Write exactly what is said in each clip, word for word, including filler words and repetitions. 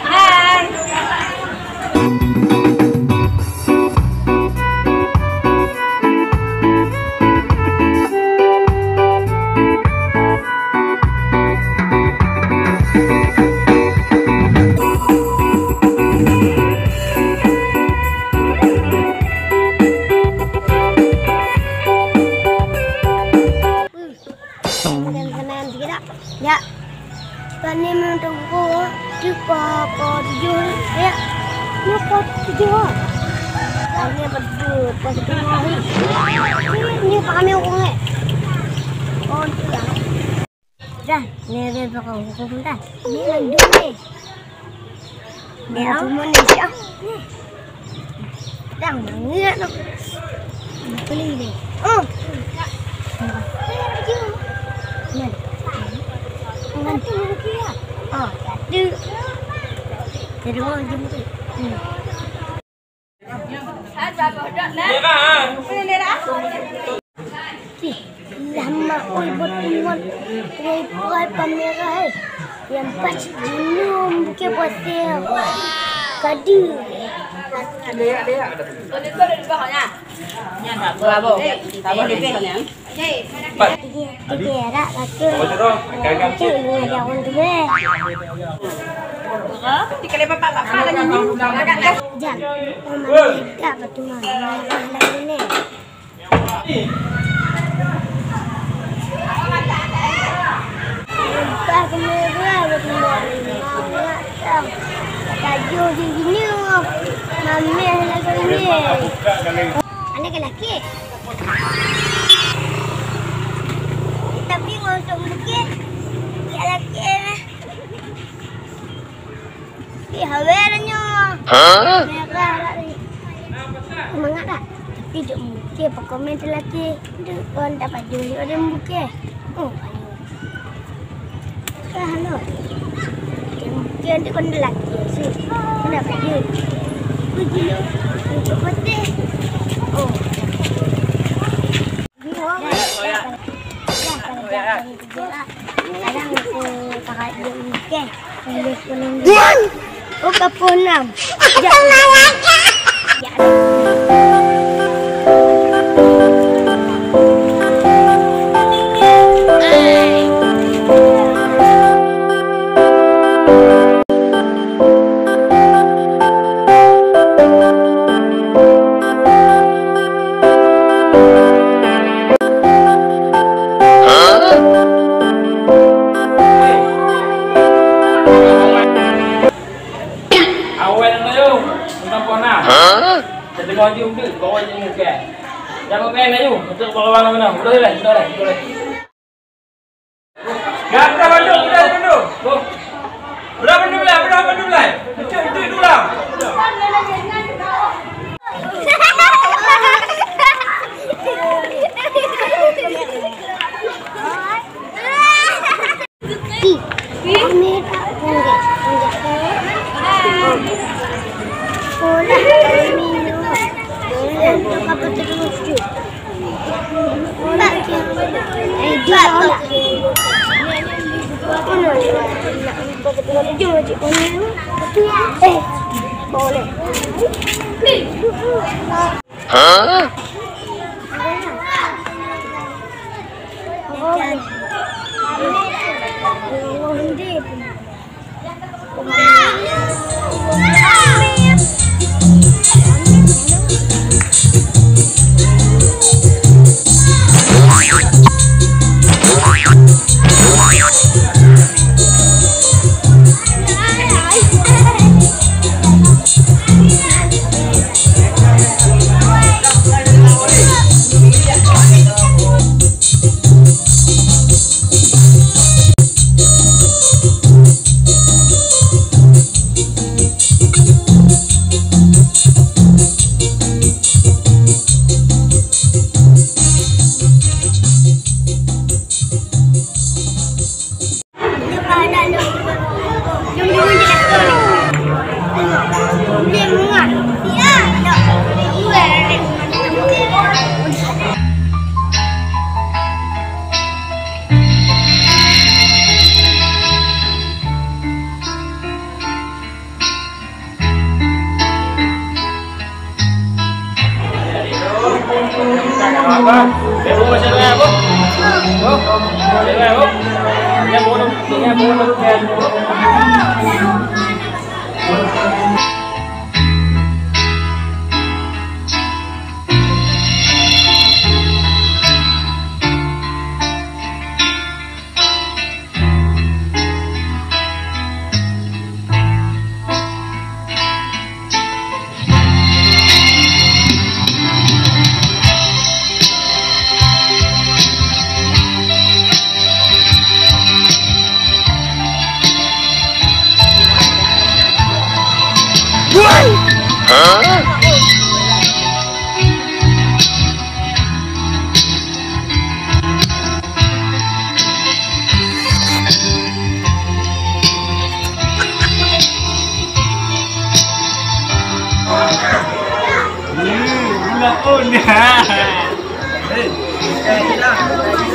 Hai. Seunang-seunang sikit dak? Ya. Kan ni memang tunggu, tu po, po tujoh, ya. Ni po tujoh. Kan ni po tujoh, po tujoh. Ni, ni po kami ureueng, eh. Oh, tu ya. Dah, ni ada berapa hukum dah? Ni lanjut ni. Ni cuma ni siap. Dang ngiak tu. Beli ni. Oh. Ni. Ngan tu rupiah. Oh, satu. Kedua jemput. Hmm. Ih, lama oi buet umat. Oi, oi, pamerah, eh. Yang pas jinoe mungkin pasir. Kadu. Bravo. Bravo, lebih. Tiga, tiga, rak, satu. Satu, dua, jangan tu, eh. Jang, oh, mana dah betul, mana lagu ni? Entah kenapa, betul, mana dah. Tajuk di sini, mameh lagu ni. Anak lelaki. Tapi ngon untuk bukit, ya laki lah. Ih, hawé dah nyoe. Hah? Merah dah ni. Semangat dah. Tapi jok mungkin apa komen tu laki. Dek kon tak paju ni orang mungkin. Oh, ayo. Dah lo. Mungkin dek kon laki sih. Kenapa dia? Pergi lo. Untuk putih. Oh. Awai nang tayo, bukan pernah. Hah? Jadi kau jumpa, kau jumpa. Jangan main ayo, untuk bawa mana-mana. Udah, udah, udah, udah. Gata bandum, udah bandum. Udah bandum lah, udah bandum lah. Betul, betul, udah. Ih, kami tak boleh. Sekolah kami. Boleh buka betul. Eh, boleh. Hah?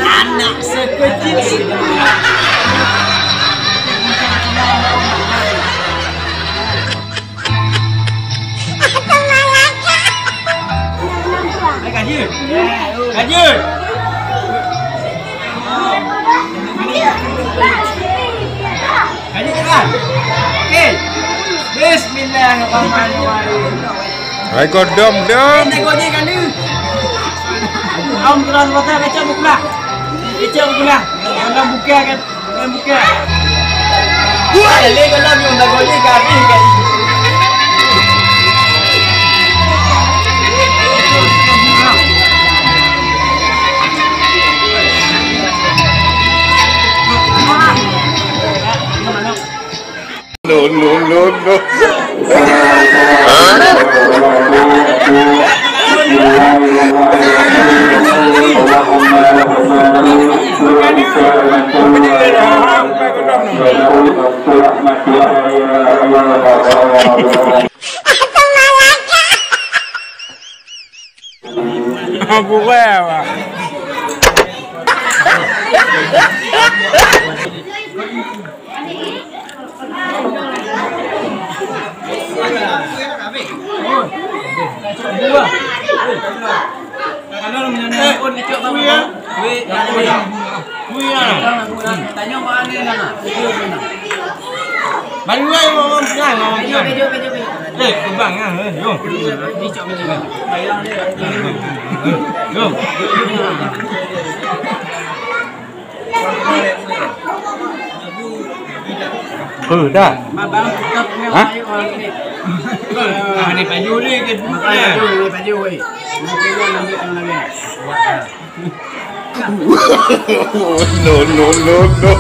Anak sekecil itu. Hai, Kak Jun. Kak Jun. Kak Jun, jangan. Okey. Bismillahirrahmanirrahim. Hai, kau dom, dom. Eh, tengok je, Kak Jun. Om, keluar mata, kacau berpulang. Kacau berpulang. Dalam buka, kan? Bukan. Wah, lé golam nyang lagoe lé garing kan. No, no, no, no. Abu Hurairah. Baru ai orang pegang, orang pegang. Eh, kebang ah, eh, yo. Yo. Oh, dah. Hah? Ini baju ni ke? Baju, baju, weh. No, no, no, no.